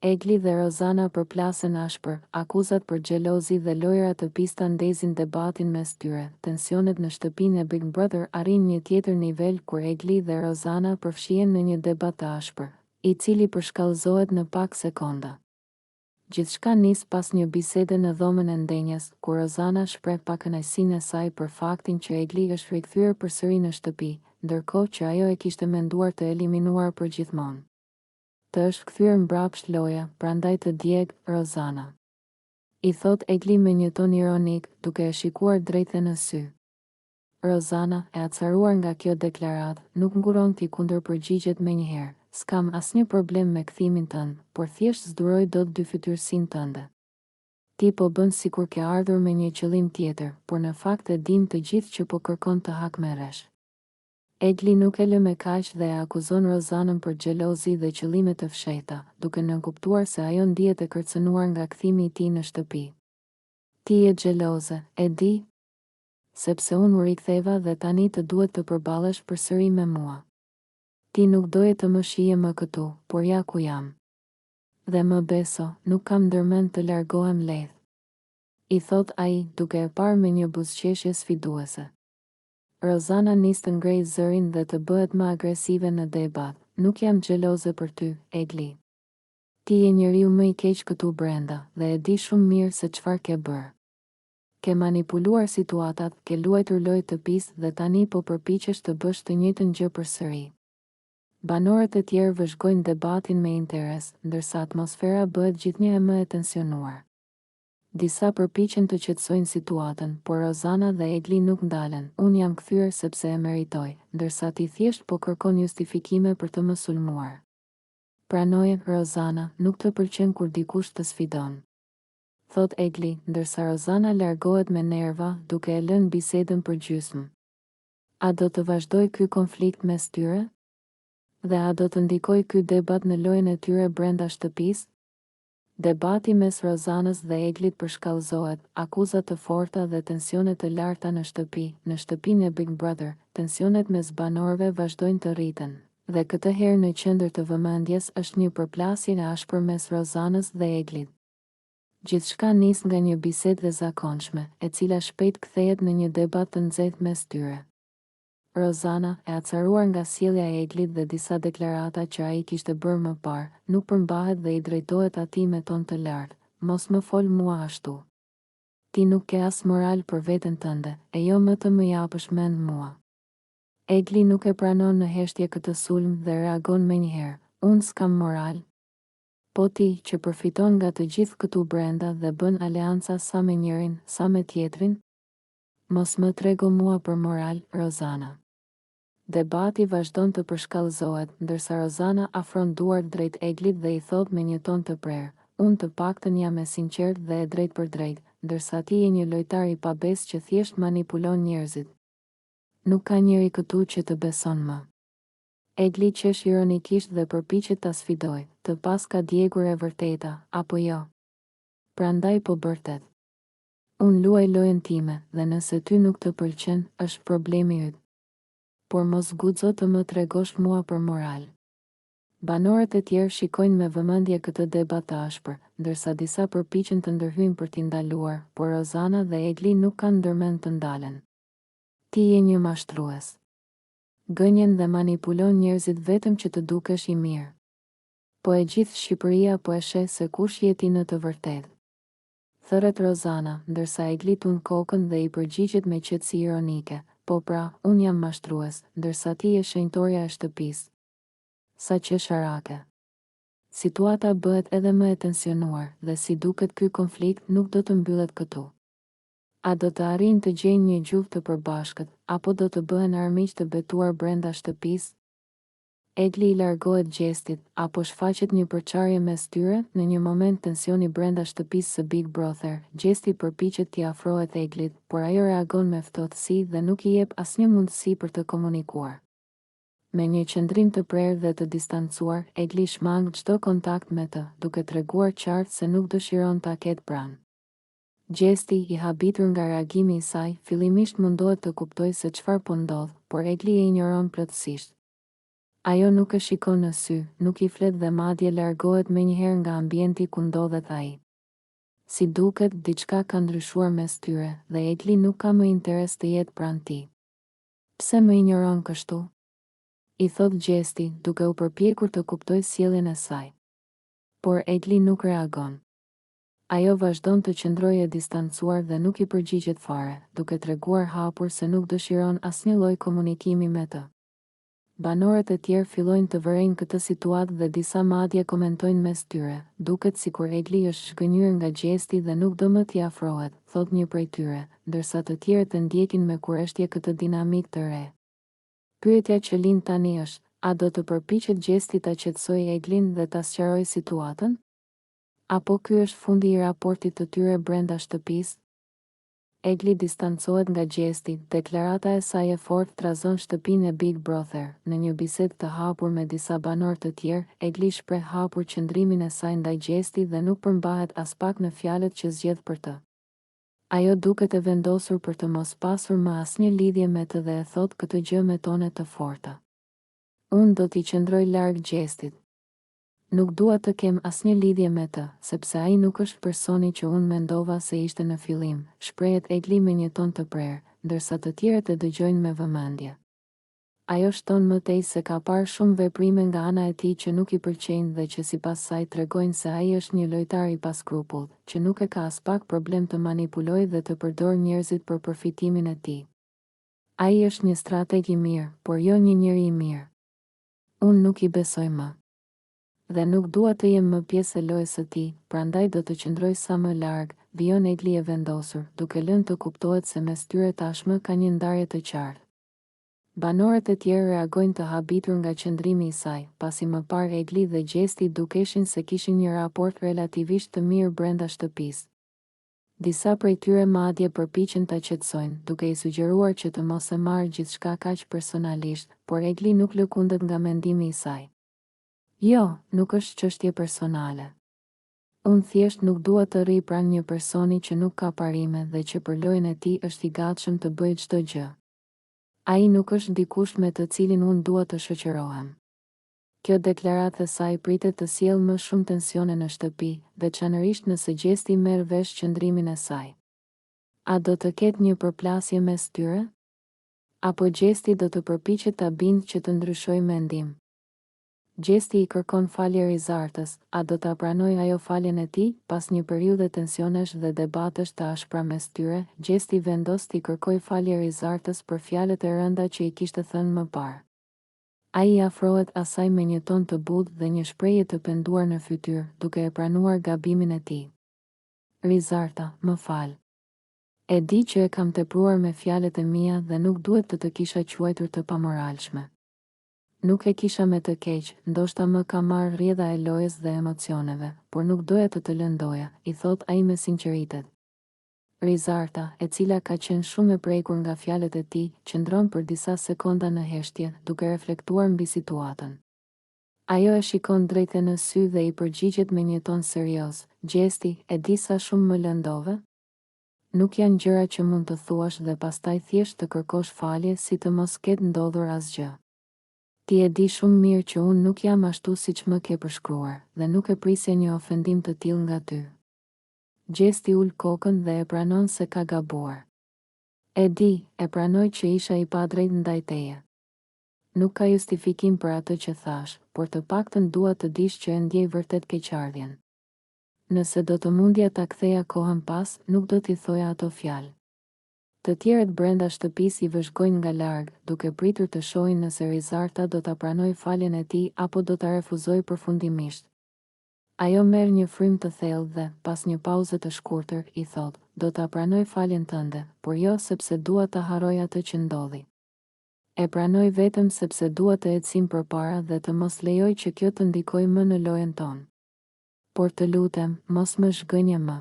Egli dhe Rozana përplasen ashpër, akuzat për xhelozi dhe lojëra të pista ndezin debatin mes tyre, tensionet në shtëpinë e Big Brother arrijnë një tjetër nivel kur Egli dhe Rozana përfshihen në një debat të ashpër, i cili përshkallëzohet në pak sekonda. Gjithçka nis pas një bisede në dhomën e ndenjes, ku Rozana shpreh pakënaqësinë e saj për faktin që Egli është rikthyer përsëri në shtëpi, ndërkohë që ajo e kishte menduar të eliminuar përgjithmonë. Të është kthyer mbrapsht loja, prandaj të djeg, Rozana. I thotë Egli me një ton ironik, duke e shikuar drejt e në sy. Rozana, e acaruar nga kjo deklaratë, nuk ngurron t'i kundërpërgjigjet menjëherë, S'kam asnjë problem me kthimin tënd, por thjesht s'duroj dot dyfytyrësinë tënde. Ti po bën sikur ke ardhur me një qëllim tjetër, por në fakt e dimë të gjithë që po kërkon të hakmerresh. Egli nuk e lë me kaq dhe e akuzon Rozanën për xhelozi dhe qëllime të fshehta, duke nënkuptuar se ajo ndihet e kërcënuar nga kthimi i tij në shtëpi. Ti je xheloze, e di? Sepse unë u riktheva dhe tani të duhet të përballesh përsëri me mua. Ti nuk doje të më shihje më këtu, por ja ku jam. Dhe më beso, nuk kam ndërmend të largohem lehtë. I thotë ai, duke e parë me një buzëqeshje sfiduese. Rozana nis të ngrejë zërin dhe të bëhet më agresive në debat, Nuk jam xheloze për ty, Egli. Ti je njeriu më i keq këtu brenda, dhe e di shumë mirë se çfarë ke bërë. Ke manipuluar situatat, ke luajtur lojë të pistë dhe tani po përpiqesh të bësh të njëjtën gjë përsëri. Banorët e tjerë vëzhgojnë debatin me interes, ndërsa atmosfera bëhet gjithnjë e më e tensionuar. Disa përpiqen të qetësojnë situatën, por Rozana dhe Egli nuk ndalen, Unë jam kthyer sepse e meritoj, ndërsa ti thjesht po kërkon justifikime për të më sulmuar. Pranoje, Rozana, nuk të pëlqen kur dikush të sfidon. Thotë Egli, ndërsa Rozana largohet me nerva, duke e lënë bisedën përgjysmë. A do të vazhdojë ky konflikt mes tyre? Dhe a do të ndikojë ky debat në lojën e tyre brenda shtëpisë? Debati mes Rozanës dhe Eglit përshkallëzohet, akuza të forta dhe tensione të larta në shtëpi, në shtëpinë e Big Brother, tensionet mes banorëve vazhdojnë të rriten, dhe këtë herë në qendër të vëmendjes është një përplasje e ashpër mes Rozanës dhe Eglit. Gjithçka nis nga një bisedë e zakonshme, e cila shpejt kthehet në një debat të nxehtë mes tyre. Rozana, e acaruar nga sjellja e Eglit dhe disa deklarata që ai kishte bërë më parë, nuk përmbahet dhe i drejtohet atij me ton të lartë, Mos më fol mua ashtu. Ti nuk ke as moral për veten tënde, e jo më të më japësh mend mua. Egli nuk e pranon në heshtje këtë sulm dhe reagon menjëherë, Unë s'kam moral? Po ti, që përfiton nga të gjithë këtu brenda dhe bën aleanca sa me njërin, sa me tjetrin? Mos më trego mua për moral, Rozana. Debati vazhdon të përshkallëzohet, ndërsa Rozana afron duart drejt Eglit dhe i thotë me një ton të prerë, Unë të paktën jam e sinqertë dhe e drejtpërdrejtë, ndërsa ti je një lojtar i pabesë që thjesht manipulon njerëzit. Nuk ka njeri këtu që të beson më. Egli qesh ironikisht dhe përpiqet ta sfidojë, Të paska djegur e vërteta, apo jo? Prandaj po bërtet. Unë luaj lojën time, dhe nëse ty nuk të pëlqen, është problemi yt. Por mos guxo të më tregosh mua për moral. Banorët e tjerë shikojnë me vëmendje këtë debat të ashpër, ndërsa disa përpiqen të ndërhyjnë për t'i ndaluar, por Rozana dhe Egli nuk kanë ndërmend të ndalen. Ti je një mashtrues. Gënjen dhe manipulon njerëzit vetëm që të dukesh i mirë. Po e gjithë Shqipëria po e sheh se kush je ti në të vërtetë. Thërret Rozana, ndërsa Egli tund kokën dhe i përgjigjet me qetësi ironike, Po pra, unë jam mashtrues, ndërsa ti je shenjtorja e shtëpisë. Sa qesharake. Situata bëhet edhe më e tensionuar, dhe si duket ky konflikt nuk do të mbyllet këtu. A do të arrijnë të gjejnë një gjuhë të përbashkët, apo do të bëhen armiq të betuar brenda shtëpisë? Egli i largohet Gjestit, a po shfaqet një përçarje mes tyre? Në një moment tensioni brenda shtëpisë së Big Brother, Gjesti përpiqet t'i afrohet Eglit, por ajo reagon me ftohtësi dhe nuk i jep asnjë mundësi për të komunikuar. Me një qëndrim të prerë dhe të distancuar, Egli shmang çdo kontakt me të, duke treguar qartë se nuk dëshiron ta ketë pranë. Gjesti, i habitur nga reagimi i saj, fillimisht mundohet të kuptojë se çfarë po ndodh, por Egli e injoron plotësisht. Ajo nuk e shikon në sy, nuk i flet dhe madje largohet menjëherë nga ambienti ku ndodhet ai. Si duket, diçka ka ndryshuar mes tyre, dhe Egli nuk ka më interes të jetë pranë tij. Pse më injoron kështu? I thotë Gjesti, duke u përpjekur të kuptojë sjelljen e saj. Por Egli nuk reagon. Ajo vazhdon të qëndrojë e distancuar dhe nuk i përgjigjet fare, duke treguar hapur se nuk dëshiron asnjë lloj komunikimi me të. Banorët e tjerë fillojnë të vërejnë këtë situatë dhe disa madje komentojnë mes tyre, duket sikur Egli është zhgënjyer nga Gjesti dhe nuk do më t'i afrohet, thotë një prej tyre, ndërsa të tjerët e ndjekin me kureshtje këtë dinamikë të re. Pyetja që lind tani është, a do të përpiqet Gjesti ta qetësojë Eglin dhe ta sqarojë situatën? Apo ky është fundi i raportit të tyre brenda shtëpisë? Egli distancohet nga Gjesti, deklarata e saj e fortë trazon shtëpinë e Big Brother. Në një bisedë të hapur me disa banorë të tjerë, Egli shpreh hapur qëndrimin e saj ndaj Gjesti dhe nuk përmbahet aspak në fjalët që zgjedh për të. Ajo duket e vendosur për të mos pasur më asnjë lidhje me të dhe e thotë këtë gjë me tone të forta. Unë do t'i qëndroj larg Gjestit. Nuk dua të kem asnjë lidhje me të, sepse ai nuk është personi që unë mendova se ishte në fillim, shprehet Egli me një ton të prerë, ndërsa të tjerët e dëgjojnë me vëmendje. Ajo shton më tej se ka parë shumë veprime nga ana e tij që nuk i pëlqejnë dhe që sipas saj tregojnë se ai është një lojtar i paskrupullt, që nuk e ka aspak problem të manipulojë dhe të përdorë njerëzit për përfitimin e tij. Ai është një strateg i mirë, por jo një njeri i mirë. Unë nuk i besoj më. Dhe nuk dua të jem më pjesë e lojës së tij, prandaj do të qëndroj sa më larg, vijon Egli e vendosur, duke lënë të kuptohet se mes tyre tashmë ka një ndarje të qartë. Banorët e tjerë reagojnë të habitur nga qëndrimi i saj, pasi më parë Egli dhe Gjesti dukeshin se kishin një raport relativisht të mirë brenda shtëpisë. Disa prej tyre madje përpiqen ta qetësojnë, duke i sugjeruar që të mos e marrë gjithçka kaq personalisht, por Egli nuk lëkundet nga mendimi i saj. Jo, nuk është çështje personale. Unë thjesht nuk dua të rri pranë një personi që nuk ka parime dhe që për lojën e tij është i gatshëm të bëjë çdo gjë. Ai nuk është dikush me të cilin unë dua të shoqërohem. Kjo deklaratë e saj pritet të sjellë më shumë tensione në shtëpi, veçanërisht nëse Gjesti merr vesh qëndrimin e saj. A do të ketë një përplasje mes tyre? Apo Gjesti do të përpiqet ta bindë që të ndryshojë mendim? Gjesti i kërkon falje Rizartës, a do ta pranojë ajo faljen e tij? Pas një periudhe tensionesh dhe debatesh të ashpra mes tyre, Gjesti vendos t'i kërkojë falje Rizartës për fjalët e rënda që i kishte thënë më parë. Ai i afrohet asaj me një ton të butë dhe një shprehje të penduar në fytyrë, duke e pranuar gabimin e tij. Rizarta, më fal. E di që e kam tepruar me fjalët e mia dhe nuk duhet të të kisha quajtur të pamoralshme. Nuk e kisha me të keq, ndoshta më ka marrë rrjedha e lojës dhe emocioneve, por nuk doja të të lëndoja, i thotë ai me sinqeritet. Rizarta, e cila ka qenë shumë e prekur nga fjalët e tij, qëndron për disa sekonda në heshtje, duke reflektuar mbi situatën. Ajo e shikon drejt e në sy dhe i përgjigjet me një ton serioz, Gjesti, e di sa shumë më lëndove? Nuk janë gjëra që mund të thuash dhe pastaj thjesht të kërkosh falje si të mos ketë ndodhur asgjë. Ti e di shumë mirë që unë nuk jam ashtu siç më ke përshkruar, dhe nuk e prisja një ofendim të tillë nga ty. Gjesti ul kokën dhe e pranon se ka gabuar. E di, e pranoj që isha i padrejtë ndaj teje. Nuk ka justifikim për atë që thashë, por të paktën dua të dish që e ndjej vërtet keqardhjen. Nëse do të mundja ta ktheja kohën pas, nuk do t'i thoja ato fjalë. Të tjerët brenda shtëpisë i vëzhgojnë nga larg, duke pritur të shohin nëse Rizarta do ta pranojë faljen e tij apo do ta refuzojë përfundimisht. Ajo merr një frymë të thellë dhe, pas një pauze të shkurtër, i thotë, Do ta pranoj faljen tënde, por jo sepse dua ta harroj atë që ndodhi. E pranoj vetëm sepse dua të ecim përpara dhe të mos lejoj që kjo të ndikojë më në lojën tonë. Por të lutem, mos më zhgënje më.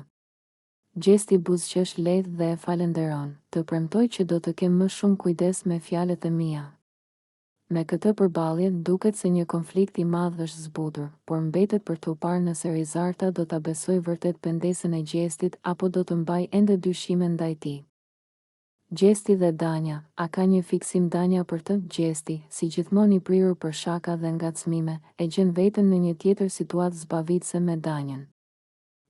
Gjesti buzëqesh lehtë dhe e falënderon, Të premtoj që do të kem më shumë kujdes me fjalët e mia. Me këtë përballje, duket se një konflikt i madh është zbutur, por mbetet për t'u parë nëse Rizarta do ta besojë vërtet pendesën e Gjestit apo do të mbajë ende dyshime ndaj tij. Gjesti dhe Danja, a ka një fiksim Danja për të? Gjesti, si gjithmonë i prirur për shaka dhe ngacmime, e gjen veten në një tjetër situatë zbavitëse me Danjën.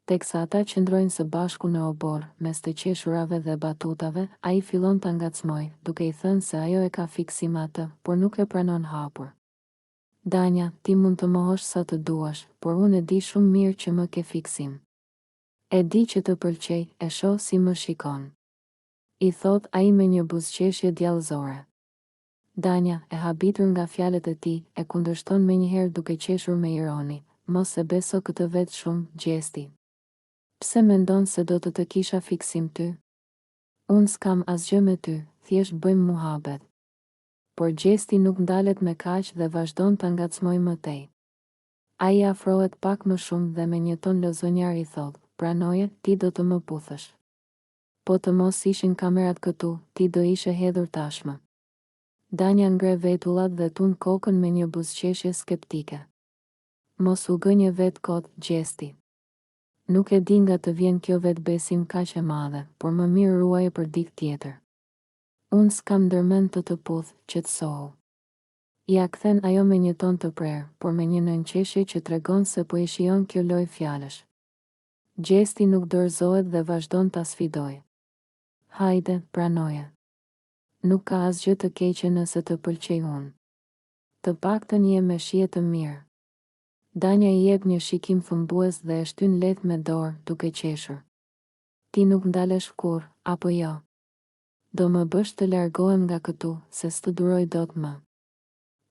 Teksa ata qëndrojnë së bashku në oborr, mes të qeshurave dhe batutave, ai fillon ta ngacmojë, duke i thënë se ajo e ka fiksim atë, por nuk e pranon hapur. Danja, ti mund të mohosh sa të duash, por unë e di shumë mirë që më ke fiksim. E di që të pëlqej, e shoh si më shikon. I thotë ai me një buzëqeshje djallëzore. Danja, e habitur nga fjalët e tij, e kundërshton menjëherë duke qeshur me ironi, Mos e beso këtë vetë shumë, Gjesti. Pse mendon se do të të kisha fiksim ty? Unë s'kam asgjë me ty, thjesht bëjmë muhabet. Por Gjesti nuk ndalet me kaq dhe vazhdon ta ngacmojë më tej. Ai afrohet pak më shumë dhe me një ton lozonjar i thotë, Pranoje, ti do të më puthësh. Po të mos ishin kamerat këtu, ti do ishe hedhur tashmë. Danja ngre vetullat dhe tund kokën me një buzëqeshje skeptike. Mos u gënje vetë kot, Gjesti. Nuk e di nga të vjen kjo vetëbesim kaq e madhe, por më mirë ruaje për dikë tjetër. Unë s'kam ndërmend të të puth, qetësohu. Ia kthen ajo me një ton të prerë, por me një nënqeshje që tregon se po i shijon kjo lojë fjalësh. Gjesti nuk dorëzohet dhe vazhdon ta sfidojë. Hajde, pranoje. Nuk ka asgjë të keqe nëse të pëlqej unë. Të paktën je me shije të mirë. Danja i jep një shikim thumbues dhe e shtyn lehtë me dorë, duke qeshur. Ti nuk ndalesh kurrë, apo jo? Do më bësh të largohem nga këtu, se s'të duroj dot më.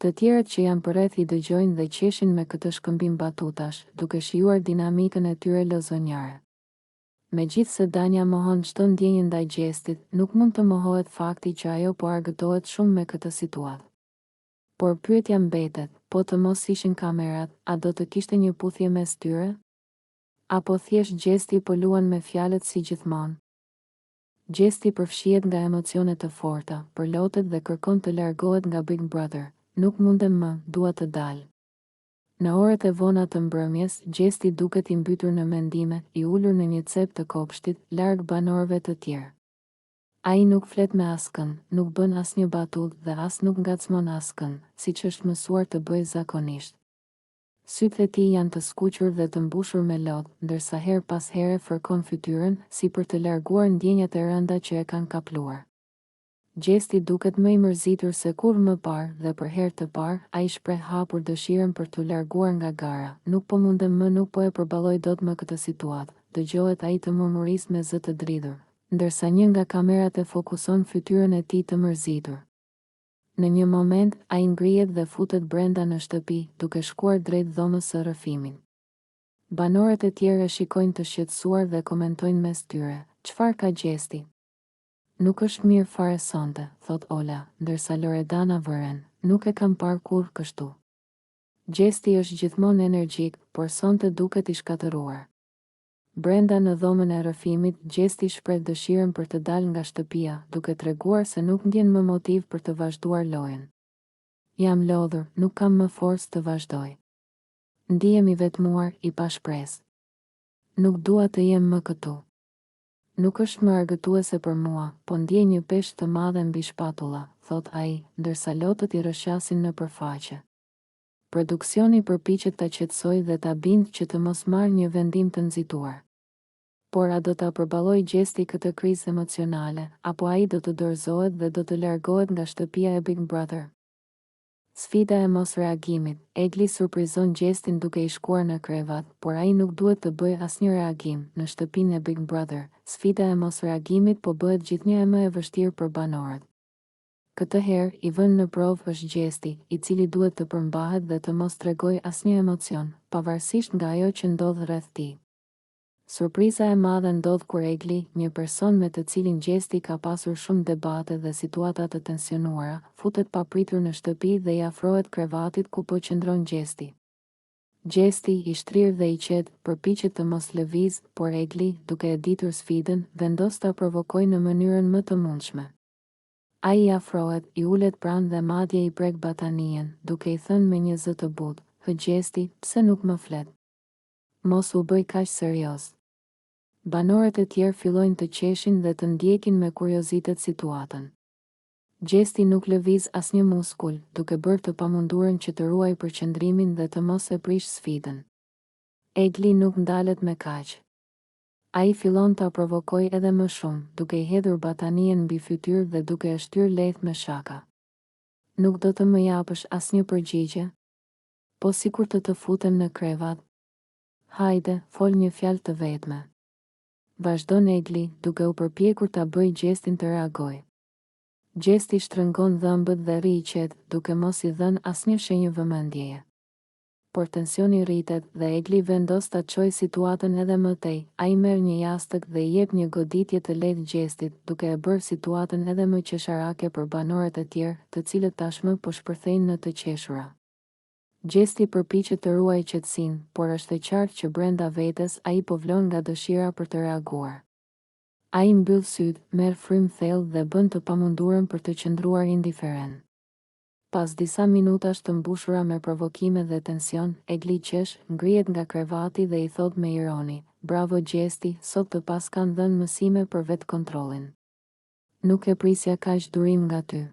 Të tjerët që janë përreth i dëgjojnë dhe qeshin me këtë shkëmbim batutash, duke shijuar dinamikën e tyre lozonjare. Megjithëse Danja mohon çdo ndjenjë ndaj Gjestit, nuk mund të mohohet fakti që ajo po argëtohet shumë me këtë situatë. Por pyetja mbetet, po të mos ishin kamerat, a do të kishte një puthje mes tyre? Apo thjesht Gjesti po luan me fjalët si gjithmonë? Gjesti përfshihet nga emocione të forta, përlotet dhe kërkon të largohet nga Big Brother, Nuk mundem më, dua të dal. Në orët e vona të mbrëmjes, Gjesti duket i mbytur në mendime, i ulur në një cep të kopshtit, larg banorëve të tjerë. Ai nuk flet me askënd, nuk bën asnjë batutë dhe as nuk ngacmon askënd, siç është mësuar të bëjë zakonisht. Sytë e tij janë të skuqur dhe të mbushur me lot, ndërsa herë pas here fërkon fytyrën, si për të larguar ndjenjat e rënda që e kanë kapluar. Gjesti duket më i mërzitur se kurrë më parë dhe për herë të parë, ai shpreh hapur dëshirën për t'u larguar nga gara, Nuk po mundem më nuk po e përballoj dot më këtë situatë, dëgjohet ai të murmurisë me zë të dridhur, ndërsa një nga kamerat e fokuson fytyrën e tij të mërzitur. Në një moment, ai ngrihet dhe futet brenda në shtëpi, duke shkuar drejt dhomës së rrëfimit. Banorët e tjerë e shikojnë të shqetësuar dhe komentojnë mes tyre, Çfarë ka Gjesti? Nuk është mirë fare sonte, thotë Ola, ndërsa Loredana vëren, Nuk e kam parë kurrë kështu. Gjesti është gjithmonë energjik, por sonte duket i shkatërruar. Brenda në dhomën e rrëfimit, Gjesti shpreh dëshirën për të dalë nga shtëpia, duke treguar se nuk ndjen më motiv për të vazhduar lojën. Jam lodhur, nuk kam më forcë të vazhdoj. Ndihem i vetmuar, i pashpresë. Nuk dua të jem më këtu. Nuk është më argëtuese për mua, po ndjej një peshë të madhe mbi shpatulla, thotë ai, ndërsa lotët i rrëshqasin nëpër faqe. Produksioni përpiqet ta qetësojë dhe ta bindë që të mos marrë një vendim të nxituar. Por a do ta përballojë Gjesti këtë krizë emocionale, apo ai do të dorëzohet dhe do të largohet nga shtëpia e Big Brother? Sfida e mosreagimit, Egli surprizon Gjestin duke i shkuar në krevat, por ai nuk duhet të bëjë asnjë reagim, në shtëpinë e Big Brother, sfida e mosreagimit po bëhet gjithnjë e më e vështirë për banorët. Këtë herë, i vënë në provë është Gjesti, i cili duhet të përmbahet dhe të mos tregojë asnjë emocion, pavarësisht nga ajo që ndodh rreth tij. Surpriza e madhe ndodh kur Egli, një person me të cilin Gjesti ka pasur shumë debate dhe situata të tensionuara, futet papritur në shtëpi dhe i afrohet krevatit ku po qëndron Gjesti. Gjesti, i shtrirë dhe i qetë, përpiqet të mos lëvizë, por Egli, duke e ditur sfidën, vendos ta provokojë në mënyrën më të mundshme. Ai i afrohet, i ulet pranë dhe madje i prek batanijen, duke i thënë me një zë të butë, Hë Gjesti, pse nuk më flet? Mos u bëj kaq serioz. Banorët e tjerë fillojnë të qeshin dhe të ndjekin me kuriozitet situatën. Gjesti nuk lëviz asnjë muskul, duke bërë të pamundurën që të ruajë përqendrimin dhe të mos e prishë sfidën. Egli nuk ndalet me kaq. Ai fillon ta provokojë edhe më shumë, duke i hedhur batanijen mbi fytyrë dhe duke e shtyrë lehtë me shaka. Nuk do të më japësh asnjë përgjigje? Po sikur të të futem në krevat? Hajde, fol një fjalë të vetme. Vazhdon Egli, duke u përpjekur ta bëjë Gjestin të reagojë. Gjesti shtrëngon dhëmbët dhe rri i qetë, duke mos i dhënë asnjë shenjë vëmendjeje. Por tensioni rritet dhe Egli vendos ta çojë situatën edhe më tej, ai merr një jastëk dhe i jep një goditje të lehtë Gjestit, duke e bërë situatën edhe më qesharake për banorët e tjerë, të cilët tashmë po shpërthejnë në të qeshura. Gjesti përpiqet të ruajë qetësinë, por është e qartë që brenda vetes ai po vlon nga dëshira për të reaguar. Ai mbyll sytë, merr frymë thellë dhe bën të pamundurën për të qëndruar indiferent. Pas disa minutash të mbushura me provokime dhe tension, Egli qesh, ngrihet nga krevati dhe i thotë me ironi, Bravo Gjesti, sot të paskan dhënë mësime për vetëkontrollin. Nuk e prisja kaq durim nga ty.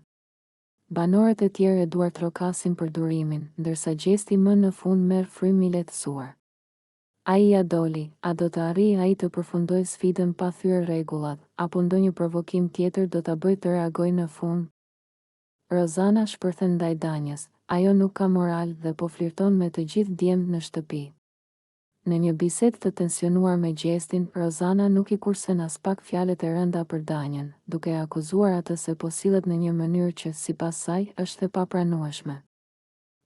Banorët e tjerë e duartrokasin për durimin, ndërsa Gjesti më në fund merr frymë i lehtësuar. Ai ia doli, a do të arrijë ai të përfundojë sfidën pa thyer rregullat, apo ndonjë provokim tjetër do ta bëjë të reagojë në fund? Rozana shpërthen ndaj Danjës, ajo nuk ka moral dhe po flirton me të gjithë djemtë në shtëpi. Në një bisedë të tensionuar me Gjestin, Rozana nuk i kursen aspak fjalët e rënda për Danjën, duke e akuzuar atë se po sillet në një mënyrë që, sipas saj, është e papranueshme.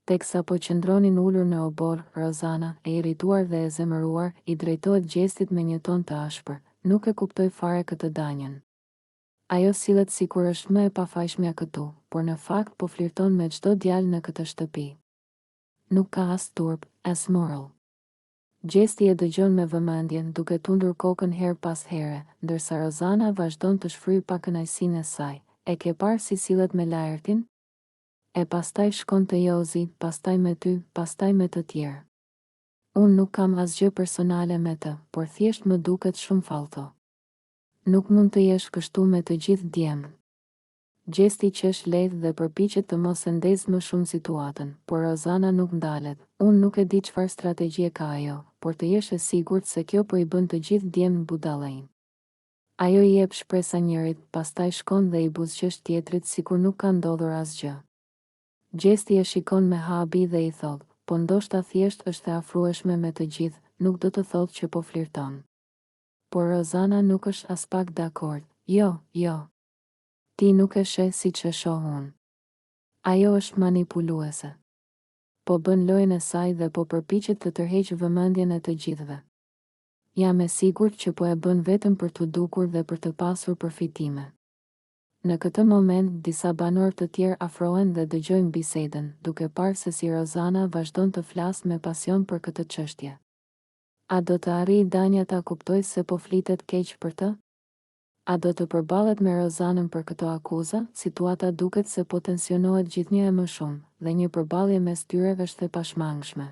Teksa po qëndronin ulur në oborr, Rozana, e irrituar dhe e zemëruar, i drejtohet Gjestit me një ton të ashpër, Nuk e kuptoj fare këtë Danjën. Ajo sillet sikur është më e pafajshmja këtu, por në fakt po flirton me çdo djalë në këtë shtëpi. Nuk ka as turp, as moral. Gjesti e dëgjon me vëmendje, duke tundur kokën herë pas here, ndërsa Rozana vazhdon të shfryjë pakënaqësinë e saj, E ke parë si sillet me Laertin? E pastaj shkon te Jozi, pastaj me ty, pastaj me të tjerë. Unë nuk kam asgjë personale me të, por thjesht më duket shumë fallto. Nuk mund të jesh kështu me të gjithë djemtë. Gjesti qesh lehtë dhe përpiqet të mos e ndezë më shumë situatën, por Rozana nuk ndalet. Unë nuk e di çfarë strategjie ka ajo, por të jesh e sigurt se kjo po i bën të gjithë djemtë budallenj. Ajo i jep shpresa njërit, pastaj shkon dhe i buzëqesh tjetrit sikur nuk ka ndodhur asgjë. Gjesti e shikon me habi dhe i thotë, po ndoshta thjesht është e afrueshme me të gjithë, nuk do të thotë që po flirton. Por Rozana nuk është aspak dakord, jo, jo. Ti nuk e sheh siç e shoh unë. Ajo është manipuluese. Po bën lojën e saj dhe po përpiqet të tërheqë vëmendjen e të gjithëve. Jam e sigurt që po e bën vetëm për t'u dukur dhe për të pasur përfitime. Në këtë moment, disa banorë të tjerë afrohen dhe dëgjojnë bisedën, duke parë se si Rozana vazhdon të flasë me pasion për këtë çështje. A do të arrijë Danja ta kuptojë se po flitet keq për të? A do të përballet me Rozanën për këto akuza? Situata duket se po tensionohet gjithnjë e më shumë, dhe një përballje mes tyre është e pashmangshme.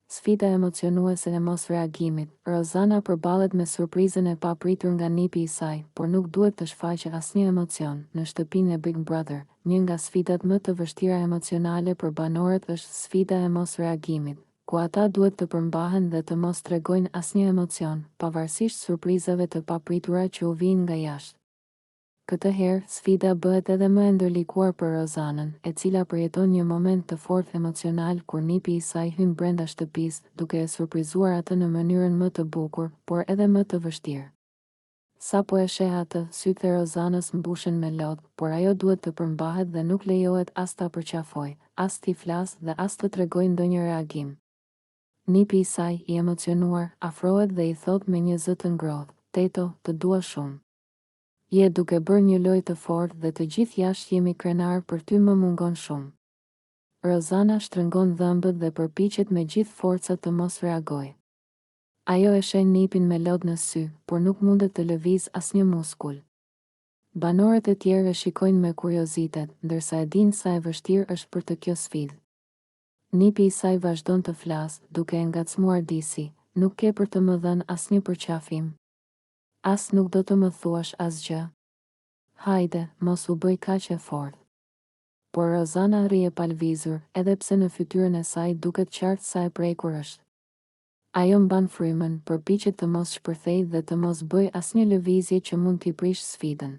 Sfida emocionuese e mosreagimit, Rozana përballet me surprizën e papritur nga nipi i saj, por nuk duhet të shfaqë asnjë emocion. Në shtëpinë e Big Brother, një nga sfidat më të vështira emocionale për banorët është sfida e mosreagimit, ku ata duhet të përmbahen dhe të mos tregojnë asnjë emocion, pavarësisht surprizave të papritura që u vijnë nga jashtë. Këtë herë, sfida bëhet edhe më e ndërlikuar për Rozanën, e cila përjeton një moment të fortë emocional kur nipi i saj hyn brenda shtëpisë, duke e surprizuar atë në mënyrën më të bukur, por edhe më të vështirë. Sapo e sheh atë, sytë e Rozanës mbushen me lot, por ajo duhet të përmbahet dhe nuk lejohet as ta përqafojë, as t'i flasë dhe as të tregojë ndonjë reagim. Nipi i saj, i emocionuar, afrohet dhe i thotë me një zë të ngrohtë, Teto, të dua shumë. Je duke bërë një lojë të fortë dhe të gjithë jashtë jemi krenarë për ty më mungon shumë. Rozana shtrëngon dhëmbët dhe përpiqet me gjithë forcat të mos reagojë. Ajo e sheh nipin me lot në sy, por nuk mundet të lëvizë asnjë muskul. Banorët e tjerë e shikojnë me kuriozitet, ndërsa e dinë sa e vështirë është për të kjo sfidë. Nipi i saj vazhdon të flasë, duke e ngacmuar disi, Nuk ke për të më dhënë asnjë përqafim? As nuk do të më thuash asgjë? Hajde, mos u bëj kaq e fortë. Por Rozana rri e palëvizur, edhe pse në fytyrën e saj duket qartë sa e prekur është. Ajo mban frymën, përpiqet të mos shpërthejë dhe të mos bëjë asnjë lëvizje që mund t'i prishë sfidën.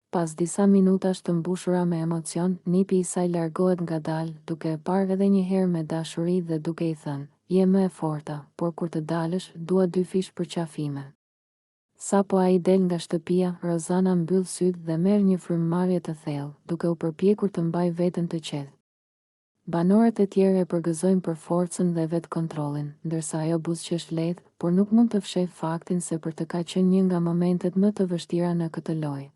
Pas disa minutash të mbushura me emocion, nipi i saj largohet ngadalë, duke e parë edhe një herë me dashuri dhe duke i thënë, Je më e forta, por kur të dalësh, dua dyfish përqafime. Sapo ai del nga shtëpia, Rozana mbyll sytë dhe merr një frymëmarrje të thellë, duke u përpjekur të mbajë veten të qetë. Banorët e tjerë e përgëzojnë për forcën dhe vetëkontrollin, ndërsa ajo buzëqesh lehtë, por nuk mund të fshehë faktin se për të ka qenë një nga momentet më të vështira në këtë lojë.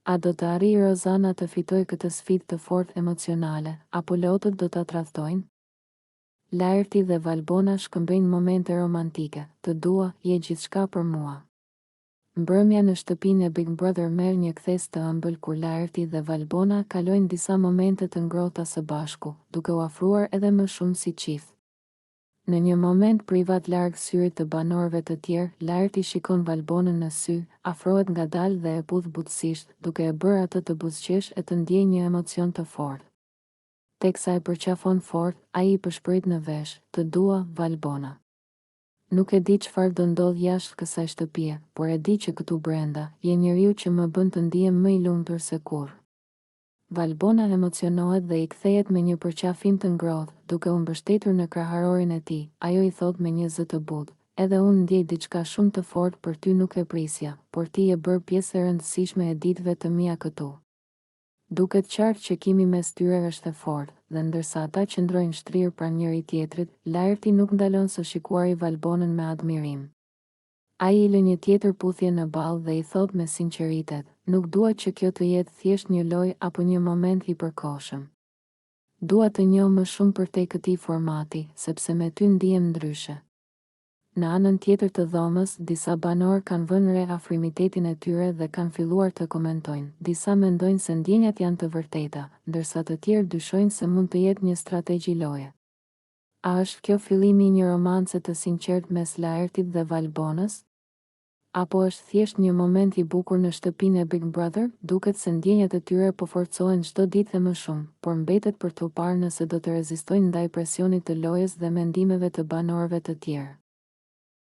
A do të arrijë Rozana të fitojë këtë sfidë të fortë emocionale, apo lotët do ta tradhtojnë? Laerti dhe Valbona shkëmbejnë momente romantike, Të dua, je gjithçka për mua. Mbrëmja në shtëpinë e Big Brother merr një kthesë të ëmbël kur Laerti dhe Valbona kalojnë disa momente të ngrohta së bashku, duke u afruar edhe më shumë si çift. Në një moment privat larg syrit të banorëve të tjerë, Laerti shikon Valbonën në sy, afrohet ngadalë dhe e puth butësisht, duke e bërë atë të buzëqeshë e të ndjejë një emocion të fortë. Teksa e përqafon fort, ai i pëshpërit në vesh, Të dua, Valbona. Nuk e di çfarë do ndodhë jashtë kësaj shtëpie, por e di që këtu brenda, je njeriu që më bën të ndihem më i lumtur se kurrë. Valbona emocionohet dhe i kthehet me një përqafim të ngrohtë, duke u mbështetur në kraharorin e tij, ajo i thotë me një zë të butë, Edhe unë ndjej diçka shumë të fortë për ty nuk e prisja, por ti je bërë pjesë e rëndësishme e ditëve të mia këtu. Duket qartë që kimi mes tyre është e fortë, dhe ndërsa ata qëndrojnë shtrirë pranë njëri-tjetrit, Laerti nuk ndalon së shikuari Valbonën me admirim. Ai i lë një tjetër puthje në ballë dhe i thotë me sinqeritet, Nuk dua që kjo të jetë thjesht një lojë apo një moment i përkohshëm. Dua të njoh më shumë përtej këtij formati, sepse me ty ndihem ndryshe. Në anën tjetër të dhomës, disa banorë kanë vënë re afrimitetin e tyre dhe kanë filluar të komentojnë. Disa mendojnë se ndjenjat janë të vërteta, ndërsa të tjerë dyshojnë se mund të jetë një strategji loje. A është kjo fillimi i një romance të sinqertë mes Laertit dhe Valbonës? Apo është thjesht një moment i bukur në shtëpinë e Big Brother? Duket se ndjenjat e tyre po forcohen çdo ditë e më shumë, por mbetet për t'u parë nëse do të rezistojnë ndaj presionit të lojës dhe mendimeve të banorëve të tjerë.